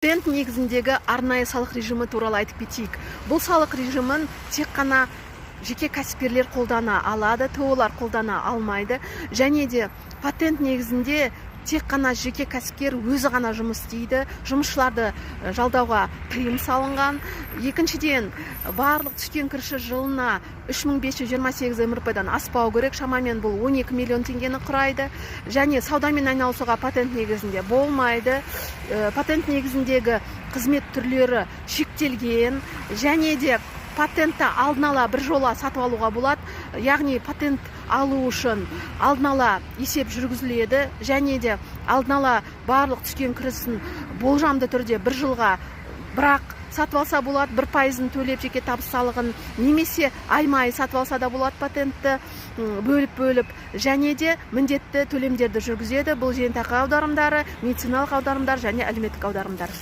Патент негізіндегі арнайы салық режимі туралы айтып кетейік. Бұл салық режимін тек қана жеке кәсіпкерлер қолдана алады, ТОО-лар қолдана алмайды. Және де патент негізінде тек қана жеке кәсіпкер өзі ғана жұмыс істейді, жұмысшыларды жалдауға тыйым салынған. Екіншіден, барлық түскен кірісі жылына 3528 МРП-дан аспау керек, шамамен бұл 12 миллион теңгені құрайды. Және саудамен айналысуға патент негізінде болмайды. Патент негізіндегі қызмет түрлері шектелген. Және де патентті алдын ала бір жола сатып алуға болады, яғни патент алу үшін алдын ала есеп жүргізіледі. Және де алдын ала барлық түскен кірісін болжамды түрде бір жылға бірақ сатып алса болады, 1%-ын төлеп жеке табыс салығын, немесе айма-ай сатып алса да болады патентті бөліп бөліп. Және де міндетті төлемдерді жүргізеді: бұл зейнетақы аударымдары, медициналық аударымдар және әлеуметтік аударымдар.